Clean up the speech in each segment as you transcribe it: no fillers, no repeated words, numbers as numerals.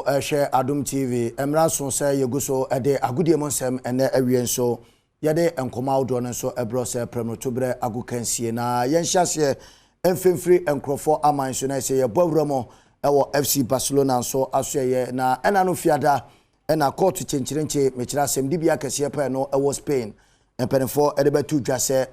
so ɛhwɛ Adom TV. Mmara so sɛ yɛgu so ɛde agodie mu nsɛm ɛnɛ awie nso yɛde nkɔmɔ ahodoɔ no nso ɛbrɛ sɛ prɛmtoberɛ agokansie na yɛnhyɛ aseɛ mfimfiri nkurɔfoɔ aman so na ɛsɛ yɛbɔ awura mu ɛwɔ FC Barcelona nso aso ɛyɛ na ɛna no fiada ɛna kɔɔto kyenkyerenkye mekyerɛ asɛm dibea kɛseɛ pɛɛ no ɛwɔ Spain mpanimfoɔ ɛde bɛto dwa sɛ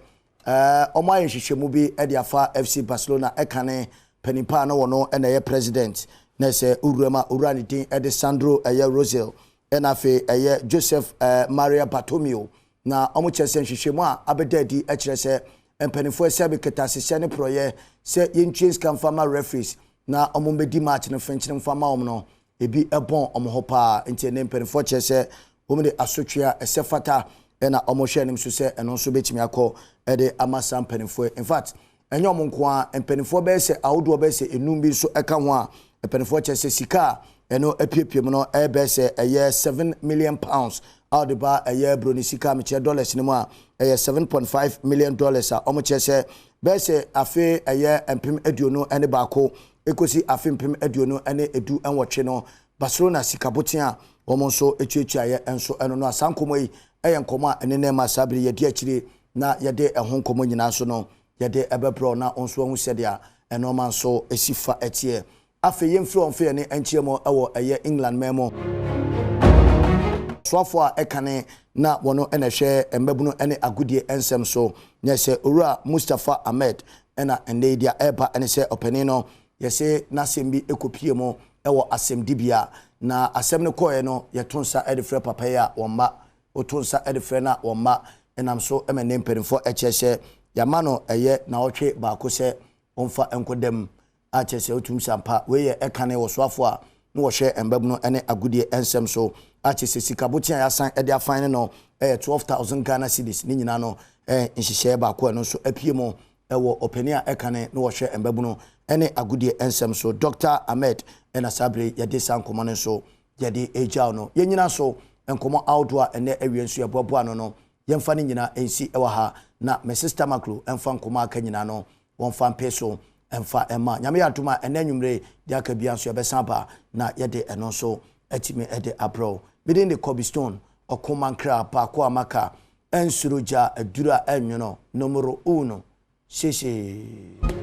wɔn ayɛ nhwehwɛmu bi ɛde afa FC Barcelona ɛkane panimpa a na wɔno ɛna ɛyɛ president na ɛsɛ owura mu a owura ne din ɛde Sandro ɛyɛ Rosell ɛna afei ɛyɛ Joseph Maria Bartomeu na wɔn kyerɛ sɛ nhwehwɛmu a abɛda adi kyerɛ sɛ mpanimfoɔ ɛsɛ abɛkata ahyehyɛ ne porɔyɛ sɛ yɛntue sika mfa ma referees na wɔn bɛdi match no fɛnkyerɛ mfa ma wɔn no ebi ɛbɔn wɔn ho paa. Nti ɛnɛ mpanimfoɔ kyerɛ sɛ wɔn de asotwe a ɛsɛ fata ɛna wɔn hwɛ anim so sɛ ɛno nso bɛtumi akɔ ɛde ama saa mpanimfoɔ. In fact, ɛnyɛ wɔn nko ara, mpanimfoɔ bɛyɛ sɛ ahodoɔ bɛyɛ sɛ enum bi nso ɛka ho a mpanimfoɔ kyerɛ sɛ sika a ɛno apiepie mu no ɛbɛyɛ sɛ ɛyɛ £7 million a ɔde ba ɛyɛ broni sika mekyerɛ dollars no mu a ɛyɛ $7.5 million a wɔn kyerɛ sɛ bɛyɛ sɛ afe ɛyɛ 2021 ekosi afe 2018 no Barcelona sika boten a wɔn nso etuatuayɛ nso ɛno no. Asa nkɔmɔ yi ɛyɛ nkɔmɔ a ɛne ne ma saa bere yɛdi akyire na yɛde ɛho nkɔmɔ nyinaa so no yɛde ɛbɛbrɛ na nso ahu sɛdeɛ ɛnɔɔma nso esi fa ɛteɛ. Afei yɛmfiri wɔn fɛ ne nkyɛn mu ɛwɔ ɛyɛ England man mu soafoɔ a ɛkane na wɔn ɛna ɛhwɛ mmabunu ne agodie nsɛm so nyɛ sɛ Owura Mustapha Ahmed ɛna ɛnɛ yi deɛ ɛreba ɛne sɛ ɔpanin no yɛsɛ n'asɛm bi ɛkɔpie mu ɛwɔ asɛmdibea na asɛm no kɔɔɛ no yɛto nsa ɛde frɛ papa yi a wɔn mma woto nsa ɛde frɛ no a wɔn mma ɛnam so ɛma ne mpanimfoɔ ɛkyerɛ sɛ yɛama no ɛyɛ naawɔtwe baako sɛ ɔmfa nkɔdam a kyerɛ sɛ wotum sampa. Wei yɛ ɛkane wɔ soafoɔ a na wɔhwɛ mbabunu ne agodie nsɛm so a kyerɛ sɛ sika boten a yɛasan de afan no no ɛyɛ 12,000 Ghana cedis. Ne nyinaa no ɛyɛ nhyehyɛeɛ baako a ɛno nso apue mu ɛwɔ ɔpanin a ɛkane na wɔhwɛ mbabunu ne agodie nsɛm so, Dr Ahmed, ɛna saa bere yɛde saa nkɔmmɔ no nso yɛde egyaw no. Yɛn nyinaa so nkɔmmɔ ahodoɔ a ɛnɛ awie nso yɛboaboa no yɛmfa no nyinaa nsi ɛwɔ ha na me sister Makro ɛmfa nkɔmmɔ aka nyinaa no wɔmfa mpe so ɛmfa ɛma. Nyame yɛ adom a ɛnɛ anwummere deɛ aka bia nso yɛbɛsan ba na yɛde ɛno nso atumi ɛde abrɛw. Mede ne Kobe Stone ɔkomankra baako a maka ɛnsoro gya aduru a ɛnwono numero uno. Siesie.